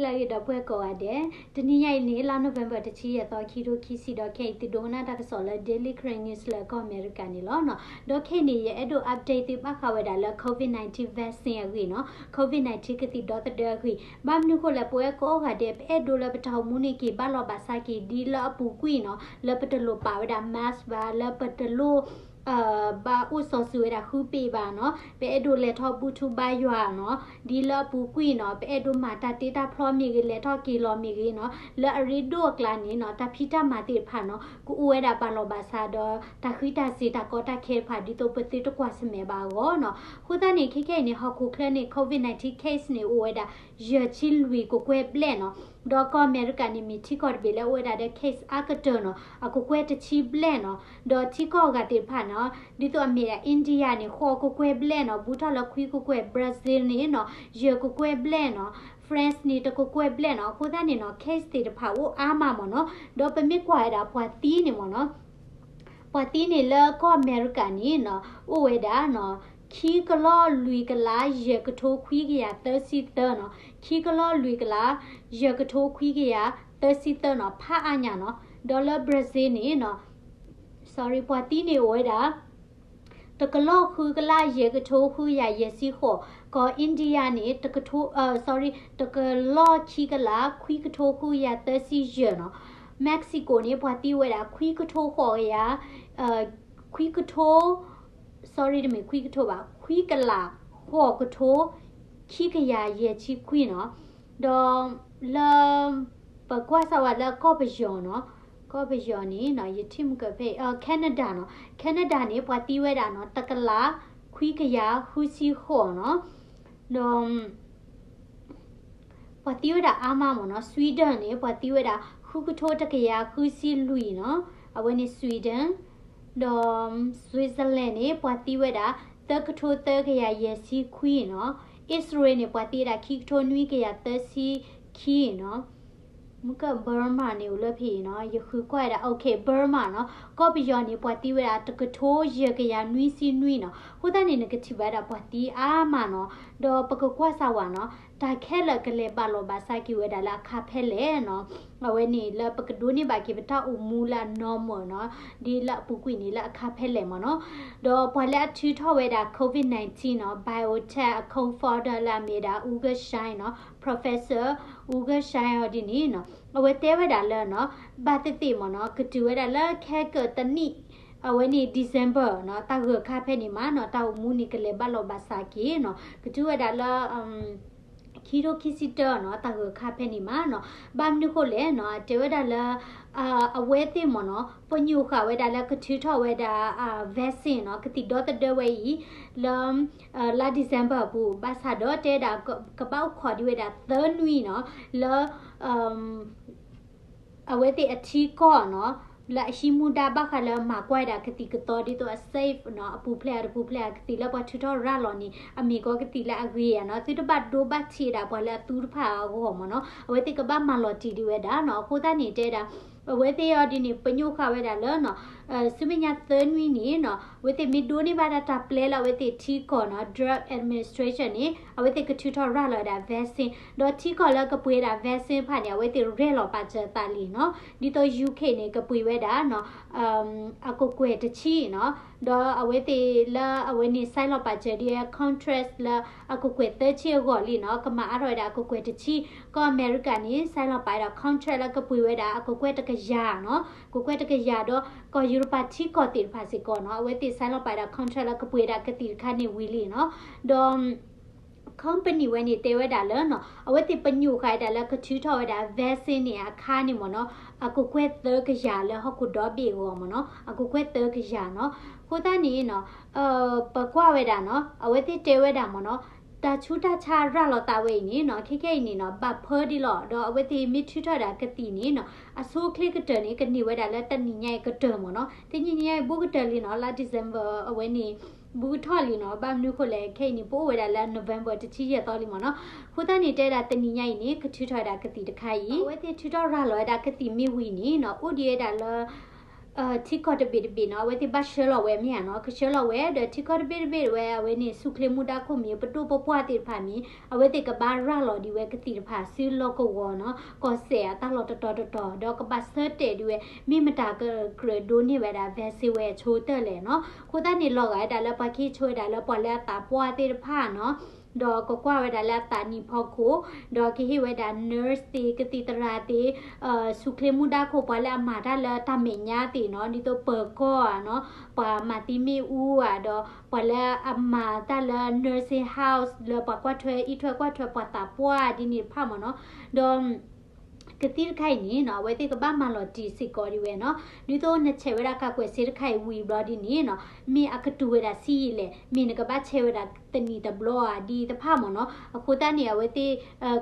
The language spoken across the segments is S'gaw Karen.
လၢအဂ့ၤ ဒီပုၢ်ဝဲၢ်ကိးဂၤဒဲး, တနံၤညါအံၤန့ၣ် လါ November တဆံယဲၢ်သီ ခံထိခံဆံဒီး ခဲအံၤသုဒိကနၣ်တၢ်ကစီၣ်လၢ Daily Karen News လၢကီၢ်အမဲရကၤန့ၣ်လီၤ. ဒီးခဲအံၤန့ၣ် ယအဲၣ်ဒိး update သုဘၣ်ဃးဝဲဒၣ်လၢ COVID nineteen vaccine အဂ့ၢ်နီၤ, COVID nineteen ကသံၣ်ဒီသဒၢအဂ့ၢ်, ဘၣ်မနုၤဃိလဲၣ် ပဝဲကိးဂၤဒဲး ပအဲၣ်ဒိးလၢပတၢ်အိၣ်မူန့ၣ်က့ၤဘၣ်လီၤဘၣ်စးက့ၤ ဒ်လၢအပူၤကွံာ်နီၤ, လၢပတလိၣ်ပာ်ဝဲဒၣ် mask ဘၣ်, လၢပတလိၣ် ဘၣ်အိၣ်စီၤစုၤဝဲဒၣ်ဃုပ့ၤဘၣ်နီၤ, ပအဲၣ်ဒိးလဲၤထီၣ်ဘူၣ်ထူဘါယွၤနီၤ, ဒ်လၢအပူၤကွံာ်နီၤ, ပအဲၣ်ဒိးမၤတၢ်တ့တၢ်ဖျီမ့ၢ်ဂ့ၤ, လဲၤထီၣ်က့ၤလီၤမ့ၢ်ဂ့ၤနီၤ, လၢအရ့ဒိၣ်အကျါန့ၣ်နီၤ, တၢ်ဖံးတၢ်မၤသ့ၣ်တဖၣ်နီၤ, ကအိၣ်ဝဲဒၣ်ဘၣ်လီၤဘၣ်စးဒီး တၢ်ဃံတၢ်စ့ၤတၢ်ကီတၢ်ခဲတဖၣ် ဒ်သိးပသုတကွၢ်ဆၢၣ်မဲာ်ဘၣ်အဂီၢ်နီၤ. အဃိသတးန့ၣ် ခဲခဲအံၤန့ၣ် ဟီၣ်ခိၣ်ချၢန့ၣ် COVID nineteen case န့ၣ် အိၣ်ဝဲဒၣ် ယဲၢ်ဆံလွံၢ်ကကွဲၢ်ဘျဲၣ်နီၤ, ဒီးကီၢ်အမဲရကၤန့ၣ် မ့ၢ်ထံကီၢ်တဘ့ၣ်လၢအိၣ်ဝဲဒၣ်ဒီး case အါကတၢၢ်နီၤ, အကကွဲၢ်တဆံဘျဲၣ်နီၤ, ဒီးထံကီၢ်အဂၤသ့ၣ်တဖၣ်နီၤ, ဒ်သိးအမ့ၢ်ဒၣ် India န့ၣ် ဃိးကကွဲၢ်ဘျဲၣ်နီၤ, ဘူးထီၣ်လၢခွံကကွဲၢ်, Brazil န့ၣ်နီၤ, ယဲၢ်ကကွဲၢ်ဘျဲၣ်နီၤ, France န့ၣ် တကကွဲၢ်ဘျဲၣ်နီၤ. အဃိသတးန့ၣ်နီၤ, case သ့ၣ်တဖၣ်အိၣ်အါမးမ့ၢ်နီၤ, ဒီးပမ့ၢ်ကွၢ်ဝဲဒၣ်ပှၤသံန့ၣ်မ့ၢ်နီၤ ပှၤသံန့ၣ်လၢကီၢ်အမဲရကၤန့ၣ်နီၤ, အိၣ်ဝဲဒၣ်နီၤ, ခံကလီၢ်လွံၢ်ကလး ယဲၢ်ကထိခွံကယၤသၢဆံသၢနီၤ, ခံကလီၢ်လွံၢ်ကလး ယဲၢ်ကထိခွံကယၤသၢဆံသၢနီၤ, ဖးအါညါနီၤ. ဒီးလၢ Brazil န့ၣ်နီၤ, sorry, ပှၤသံန့ၣ်အိၣ်ဝဲဒၣ် တကလီၢ်ဃုကလး ယဲၢ်ကထိဃုကယၤယဲၢ်ဆံဃိး, ကီၢ် India န့ၣ် တကထိ, အၢ sorry, တကလီၢ်ခံကလး ခွံကထိဃုကယၤသၢဆံယဲၢ်နီၤ. Mexico န့ၣ် ပှၤသံဝဲဒၣ် ခွံကထိဃိးကယၤ, ခွံကထိ, sorry, တမ့ၢ်ခွံကထိဘၣ်, ခွံကလးဃိးကထိ ခံကယၤယဲၢ်ဆံခွံနီၤ. ဒီးလၢ ပကွၢ်စၢ်ဝဲလၢကီၢ်ပယီၤနီၤ, ကီၢ်ပယီၤန့ၣ်နီၤ, ယထံၣ်မုၢ်ကဖဲ Canada နီၤ, Canada န့ၣ် ပှၤသံဝဲဒၣ်နီၤ တကလး ခွံကယၤဃုဆံဃိးနီၤ. ဒီး ပှၤသံဝဲဒၣ်အါမးမ့ၢ်နီၤ. Sweden န့ၣ် ပှၤသံဝဲဒၣ် ဃုကထိတကယၤဃုဆံလွံၢ်နီၤ, အဝဲန့ၣ် Sweden. ဒီး Switzerland န့ၣ် ပှၤသံဝဲဒၣ် သၢကထိသၢကယၤယဲၢ်ဆံခွံနီၤ. Israel န့ၣ် ပှၤသံဝဲဒၣ် ခံကထိနွံကယၤသၢဆံခံနီၤ. မုၢ်က Burma န့ၣ် အိၣ်လၢဖဲအံၤနီၤ, ယဃုကွၢ်ဝဲဒၣ်, okay, Burma နီၤ, ကီၢ်ပယီၤန့ၣ် ပှၤသံဝဲဒၣ် တကထိယဲၢ်ကယၤနွံဆံနွံနီၤ. အဃိသတးန့ၣ် နကထံၣ်ဘၣ်ဝဲဒၣ်ပှၤသံအါမးနီၤ. ဒီးပကကွၢ်စၢ်ဝဲနီၤ, တၢ်ခဲလၢာ်ကလဲၤဘၣ်လီၤဘၣ်စးက့ၤဝဲဒၣ်လၢအခါဖဲလဲၣ်နီၤ. အဝဲန့ၣ်လၢပကဒိးန့ၢ်ဘၣ်က့ၤပတၢ်အိၣ်မူလၢအ normal နီၤ, ဒ်လၢအပူၤကွံာ်န့ၣ်လၢအခါဖဲလဲၣ်မ့ၢ်နီၤ. ဒီးပှၤလၢအထုးထီၣ်ဝဲဒၣ် COVID nineteen နီၤ, BioNTech အ co-founder လၢအမ့ၢ်ဒၣ် Ugur Sahin နီၤ, Professor Ugur Sahin အီၤဒ်န့ၣ်နီၤ, အဝဲတဲဝဲဒၣ်လၢနီၤ, ဘၣ်သ့ၣ်သ့ၣ်မ့ၢ်နီၤ, ကတုၤဝဲဒၣ်လၢခဲကၢၣ်တနံၣ်, အဝဲန့ၣ် December နီၤ, တၢ်ဂၢၢ်ခါဖဲန့ၣ်မးနီၤ, တၢ်အိၣ်မူန့ၣ်ကလဲၤဘၣ်လီၤဘၣ်စးက့ၤနီၤ, ကတုၤဝဲဒၣ်လၢ ခံထိခံဆံတၢနီၤ, တၢ်ဂၢၢ်ခါဖဲန့ၣ်မးနီၤ. ဘၣ်မနုၤဃိလဲၣ်နီၤ, တဲဝဲဒၣ်လၢ အဝဲသ့ၣ်မ့ၢ်နီၤ, ပညိၣ်ဃာ်ဝဲဒၣ်လၢကထုးထီၣ်ဝဲဒၣ် vaccine နီၤ, ကသံၣ်ဒီသဒၢဝဲအံၤ လၢ လါ December အပူၤ, ဘၣ်ဆၣ်ဒီးတဲဒၣ် ကဘၣ်အိၣ်ခိးဒံးဝဲဒၣ်သၢနွံနီၤ, လၢ အဝဲသ့ၣ်အထံကီၢ်နီၤ, လၢအဟံးမူဒါဘၣ်ဃးလၢမၤကွၢ်ဒၣ်ကသံၣ်ကသီဒ်သိးအ safe နီၤ, အပူၤဖျဲးအတပူၤဖျဲးအကသံၣ်လၢပှၤထုးထီၣ်ရၤလီၤန့ၣ် အမ့ၢ်ကီးကသံၣ်လၢအဂ့ၤဧါနီၤ, သုတဘၣ်ဒိဘၣ်ထံးဒၣ်ပှၤလၢအသူတဖၣ်အဂီၢ်မ့ၢ်နီၤ, အဝဲသ့ၣ်ကဘၣ်မၤလီၤတံၢ်ဒံးဝဲဒၣ်နီၤ. အဃိသတးန့ၣ်တဲဒၣ် အဝဲသ့ၣ်အီၤဒ်န့ၣ် ပညိၣ်ဃာ်ဝဲဒၣ်လၢနီၤ, ဆူမဲာ်ညါသၢနွံန့ၣ်နီၤ, အဝဲသ့ၣ်မ့ၢ်ဒိးန့ၢ်ဘၣ်ဒၣ်တၢ်ပျဲလၢအဝဲသ့ၣ်ထံကီၢ်နီၤ, Drug Administration န့ၣ် အဝဲသ့ၣ်ကထုးထီၣ်ရၤလီၤဝဲဒၣ် vaccine, ဒီးထံကီၢ်လၢကပှ့ၤဝဲဒၣ် vaccine တဖၣ်န့ၣ် အဝဲသ့ၣ်ရဲၣ်လီၤပာ်စၢၤအသးလံနီၤ, ဒ်သိး UK န့ၣ် ကပှ့ၤဝဲဒၣ်နီၤ အကကွဲၢ်တဆံနီၤ, ဒီးအဝဲသ့ၣ်လၢအဝဲန့ၣ် ဆဲးလီၤပာ်စၢၤဒ် contract လၢအကကွဲၢ်သၢဆံအဂီၢ်လံနီၤ, ကမၤအါထီၣ်ဝဲဒၣ်အကကွဲၢ်တဆံ, ကီၢ်အမဲရကၤန့ၣ် ဆဲးလီၤပာ်ဝဲဒၣ် contract လၢကပှ့ၤဝဲဒၣ်အကကွဲၢ်တကယၤနီၤ, ကကွဲၢ်တကယၤဒီး ကီၢ်ယူရပၤထံကီၢ်သ့ၣ်တဖၣ်စ့ၢ်ကီးနီၤ, အဝဲသ့ၣ်ဆဲးလီၤပာ်ဝဲဒၣ် contract လၢကပှ့ၤဝဲဒၣ်ကသံၣ်တခါန့ၣ်ဝံၤလံနီၤ, ဒီး company ဝဲန့ၣ်တဲဝဲဒၣ်လၢနီၤ, အဝဲသ့ၣ်ပညိၣ်ဃာ်ဝဲဒၣ်လၢကထုးထီၣ်ဝဲဒၣ် vaccine န့ၣ်အခါန့ၣ်မ့ၢ်နီၤ, အကကွဲၢ်သၢကယၤလၢဟီၣ်ခိၣ်ဒီဘ့ၣ်အဂီၢ်မ့ၢ်နီၤ, အကကွဲၢ်သၢကယၤနီၤ. အဃိသတးန့ၣ်နီၤ, ပကွၢ်ဝဲဒၣ်နီၤ, အဝဲသ့ၣ်တဲဝဲဒၣ်မ့ၢ်နီၤ, တၢ်ဆူးတၢ်ဆါရၤလီၤသးဝဲအံၤန့ၣ်နီၤ, ခဲခဲအံၤန့ၣ်နီၤ, ဘၣ်ဖၢဒံးလီၤ, ဒီးအဝဲသ့ၣ်မ့ၢ်ထုးထီၣ်ဒၣ်ကသံၣ်န့ၣ်နီၤ, အဆိအချ့ကတၢၢ်န့ၣ် ကန့ၢ်ဝဲဒၣ်လၢတနံၤညါအံၤကတၢၢ်မ့ၢ်နီၤ, တနံၤညါအံၤဘူးကတၢၢ်လံနီၤ, လါ December အဝဲန့ၣ် ဘူးကထီၣ်လံနီၤ, ဘၣ်မနုၤဃိလဲၣ် ခဲအံၤန့ၣ် ပအိၣ်ဝဲဒၣ်လၢ November တဆံယဲၢ်သီလံမ့ၢ်နီၤ. အဃိသတးန့ၣ် တဲဒၣ်တနံၤညါအံၤန့ၣ် ကထုးထီၣ်ဝဲဒၣ်ကသံၣ်တခါအံၤ, အဝဲသ့ၣ်ထုးထီၣ်ရၤလီၤဝဲဒၣ်ကသံၣ်မ့ၢ်ဝံၤန့ၣ်နီၤ, အိၣ်ဒံးဝဲဒၣ်လၢ ထံကီၢ်တဘ့ၣ်တဘ့ၣ်နီၤ အဝဲသ့ၣ်ဘၣ်ဆှၢလီၤဝဲမ့ၢ်ဧါနီၤ ကဆှၢလီၤဝဲ ဒီးထံကီၢ်တဘ့ၣ်တဘ့ၣ်ဝဲ အဝဲန့ၣ် ဆူၣ်ချ့မူဒါခိၣ်မံၤ ပဒိၣ်ပပှၢ်သ့ၣ်တဖၣ်မံၤ အဝဲသ့ၣ်ကဘၣ်ရၤလီၤဒံးဝဲကသံၣ်တဖၣ်ဆူလီၢ်ကဝီၤနီၤ ကီၢ်စဲၣ်အတၢ်လီၢ်တတီၤတတီၤ ဒီးကဘၣ်ဆၢတဲာ်ဒံးဝဲ မ့ၢ်မတၤကကြၢးဒိးန့ၢ်ဝဲဒၣ် vaccine ဝဲဆိတၢ်လဲၣ်နီၤ အဃိသတးန့ၣ် လီၤဂာ်ဝဲဒၣ်လၢပှၤခ့ဆိဝဲဒၣ်လၢပှၤလၢအသးပှၢ်သ့ၣ်တဖၣ်နီၤ ဒီးကကွၢ်ဝဲဒၣ်လၢအသးနံၣ်ဖီခိၣ် ဒီးကဟ့ၣ်ဝဲဒၣ် nurse သ့ၣ် ကသံၣ်သရၣ်သ့ၣ် ဆူၣ်ချ့မူဒါခိၣ် ပှၤလၢအမၤတၢ်လၢတၢ်မဲာ်ညါသ့ၣ်နီၤ ဒ်သိးပၢၤကီၢ်ဧါနီၤ ပှၤမၤသံမ့ၣ်အူဧါ ဒီးပှၤလၢအမၤတၢ်လၢ nursing house လၢပှၤကွၢ်ထွဲအံးထွဲကွၢ်ထွဲပှၤသးပှၢ်ဒ်န့ၣ်တဖၣ်မ့ၢ်နီၤ ဒီး ကသံၣ်တခါအံၤန့ၣ်နီၤ အဝဲသ့ၣ်ကဘၣ်မၤလီၤတံၢ်စ့ၢ်ကီးဒံးဝဲနီၤ ဒ်သိးနဆဲးဝဲဒၣ်ကးကွဲးစ့တခါအံၤဝံၤဘျီဒ်န့ၣ်နီၤ မ့ၢ်အကတူၢ်ဝဲဒၣ်ဆံးယံာ်လဲၣ် မ့ၢ်နကဘၣ်ဆဲးဝဲဒၣ်တနံၣ်တဘျီဧါဒ်တဖၣ်မ့ၢ်နီၤ အဃိသတးန့ၣ် အဝဲသ့ၣ်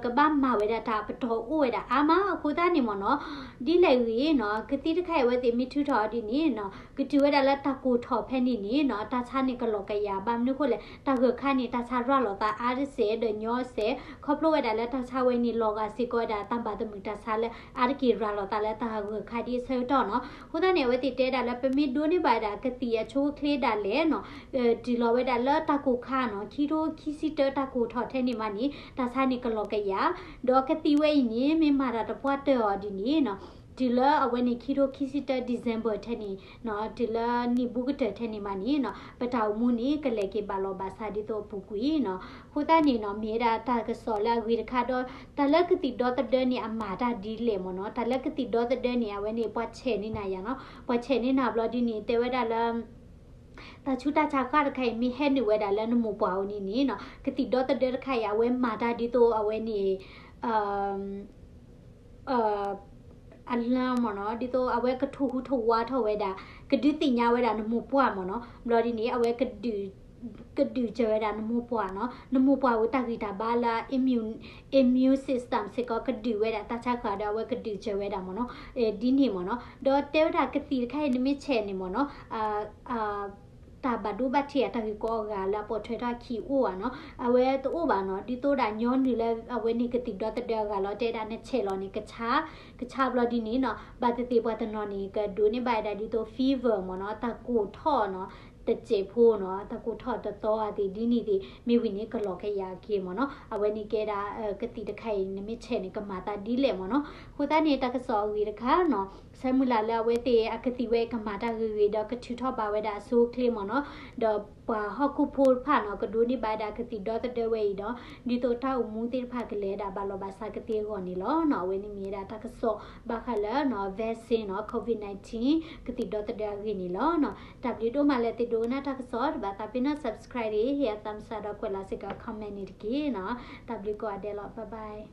ကဘၣ်မၤဝဲဒၣ်တၢ်ပတီၢ်အိၣ်ဝဲဒၣ်အါမး အဃိသတးန့ၣ်မ့ၢ်နီၤ ဒ်လဲၣ်ဂ့ၤနီၤ ကသံၣ်တခါအံၤအဝဲသ့ၣ်မ့ၢ်ထုးထီၣ်အီၤဒ်န့ၣ်နီၤ ကတုၤဝဲဒၣ်လၢတၢ်ကိၢ်ထီၣ်ဖဲန့ၣ်န့ၣ်နီၤ တၢ်ဆါန့ၣ်ကလီၤကယၤ ဘၣ်မနုၤဃိလဲၣ် တၢ်ဂၢၢ်ခါန့ၣ် တၢ်ဆါရၤလီၤသးအါတစဲးဒီးညီစဲး ခီဖျိဝဲဒၣ်လၢတၢ်ဆါဝဲန့ၣ် လီၤဂာ်စ့ၢ်ကီးဝဲဒၣ်တၢ်ဘၣ်သမုာ်တၢ်ဆါလၢ အါတက့ၢ်ရၤလီၤသးလၢတၢ်ဂၢၢ်ခါဒ်အဆၢကတီၢ်နီၤ အဃိသတးန့ၣ် အဝဲသ့ၣ်တဲဒၣ်လၢပမ့ၢ်ဒိးန့ၢ်ဘၣ်ဝဲဒၣ်ကသံၣ်အဆိအချ့ဒၣ်လဲာ်နီၤ တုၤလီၤဝဲဒၣ်လၢတၢ်ကိၢ်ခါနီၤ ခံထိခံဆံတၢတၢ်ကိၢ်ထီၣ်ထဲန့ၣ်မးန့ၣ် တၢ်ဆါန့ၣ်ကလီၤကယၤ ဒီးကသံၣ်ဝဲအံၤန့ၣ် မ့ၢ်မၤတၢ်တပှၢ်တၢၢ်အီၤဒ်န့ၣ်နီၤ တုၤလၢအဝဲန့ၣ် ခံထိခံဆံတၢ December ထဲန့ၣ်နီၤ တုၤလၢနံၣ်ဘူးကတၢၢ်ထဲန့ၣ်မးန့ၣ်နီၤ ပတၢ်အိၣ်မူန့ၣ် ကလဲၤက့ၤဘၣ်လီၤဘၣ်စးဒ်သိးအပူၤကွံာ်နီၤ အဃိသတးန့ၣ်နီၤ မ့ၢ်ဝဲဒၣ်တၢ်ကစီၣ်လၢအဂ့ၤတခါဒီး တၢ်လၢကသံၣ်ဒီသဒၢန့ၣ် အမၤတၢ်ဒ်လဲၣ်မ့ၢ်နီၤ တၢ်လၢကသံၣ်ဒီသဒၢန့ၣ် အဝဲန့ၣ် ပှၤဆဲးန့ၢ်နၤယၤနီၤ ပှၤဆဲးန့ၢ်နၤဘျီဒ်န့ၣ် တဲဝဲဒၣ်လၢ တၢ်ဆူးတၢ်ဆါဃၣ်တခါအံၤ မ့ၢ်ဟဲနုာ်ဝဲဒၣ်လၢနမိၢ်ပှၢ်အအိၣ်န့ၣ်န့ၣ်နီၤ ကသံၣ်ဒီသဒၢတခါအံၤ အဝဲမၤတၢ်ဒ်သိးအဝဲန့ၣ် အလၢမ့ၢ်နီၤ ဒ်သိးအဝဲကထိၣ်ဟူးထိၣ်ဝါထီၣ်ဝဲဒၣ် ကဒုးသ့ၣ်ညါဝဲဒၣ်နမိၢ်ပှၢ်မ့ၢ်နီၤ ဘျီဒ်န့ၣ် အဝဲ ကဒုးစၢၤဝဲဒၣ်နမိၢ်ပှၢ်နီၤ နမိၢ်ပှၢ်ဝဲတၢ်ဂံၢ်တၢ်ဘါလၢ immune, immune system စ့ၢ်ကီး ကဒုးဝဲဒၣ်တၢ်ဆါဃၢၤဒီး အဝဲကဒုးစၢၤဝဲဒၣ်မ့ၢ်နီၤ ဒ်န့ၣ်မ့ၢ်နီၤ ဒီးတဲဝဲဒၣ်ကသံၣ်တခါအံၤ နမ့ၢ်ဆဲးန့ၣ်မ့ၢ်နီၤ တၢ်ဘၣ်ဒိဘၣ်ထံးအတၢ်ဂ့ၢ်ကီအဂၤလၢအပိာ်ထွဲထီၣ်ခံအိၣ်ဧါနီၤ အဝဲတအိၣ်ဘၣ်နီၤ ဒ်သိးဒၣ်ညီနုၢ်လၢအဝဲန့ၣ်ကသံၣ်ဒီသဒၢအဂၤလီၤ တဲဒၣ်နဆဲးလီၤန့ၣ် ကဆါ ကဆါဘျီဒ်န့ၣ်နီၤ ဘၣ်သ့ၣ်သ့ၣ်ပှၤတနီၤန့ၣ် ကဒိးန့ၢ်ဘၣ်ဝဲဒၣ်ဒ်သိး fever မ့ၢ်နီၤ တၢ်ကိၢ်ထီၣ်နီၤ တစဲးဖိနီၤ တၢ်ကိၢ်ထီၣ်တသီအသ့ၣ်ဒ်န့ၣ်သ့ၣ် မ့ၢ်ဝံၤန့ၣ်ကလီၤကယၤက့ၤမ့ၢ်နီၤ အဝဲန့ၣ်ကဲဒၣ် ကသံၣ်တခါအံၤ နမ့ၢ်ဆဲးန့ၣ် ကမၤသးဒ်လဲၣ်မ့ၢ်နီၤ အဃိသတးန့ၣ် တၢ်ကစီၣ်အဂ့ၤတခါနီၤ ဆၢမုၢ်လၢ်လၢအဝဲသ့ၣ်အကသံၣ်ဝဲကမၤတၢ်ဂ့ၤဂ့ၤဒီးကထုးထီၣ်ဘၣ်ဝဲဒၣ်အဆိအချ့မ့ၢ်နီၤ ဒီးပှၤဟီၣ်ခိၣ်ဖိတဖၣ်နီၤ ကဒိးန့ၢ်ဘၣ်ဝဲဒၣ်ကသံၣ်ဒီသဒၢဝဲအံၤဒီး ဒ်သိးတၢ်အိၣ်မူသ့ၣ်တဖၣ်ကလဲၤဒၣ်ဘၣ်လီၤဘၣ်စးကသ့အဂီၢ်န့ၣ်လီၤနီၤ အဝဲန့ၣ်မ့ၢ်ဝဲဒၣ်တၢ်ကစီၣ်ဘၣ်ဃးလၢ vaccine နီၤ COVID nineteen ကသံၣ်ဒီသဒၢအဂ့ၢ်န့ၣ်လီၤနီၤ တၢ်ဘျုးဒိၣ်မးလၢသုဒိကနၣ်တၢ်ကစီၣ် တဘၣ်သးပ့ၤနီၣ် subscribe ဒီး ဟ့ၣ်အ thumbs up ဒီးကွဲးလီၤစ့ၢ်ကီး comment န့ၣ်တက့ၢ်နီၤ တၢ်ဘျုးကိးဂၤဒဲးလီၤ bye bye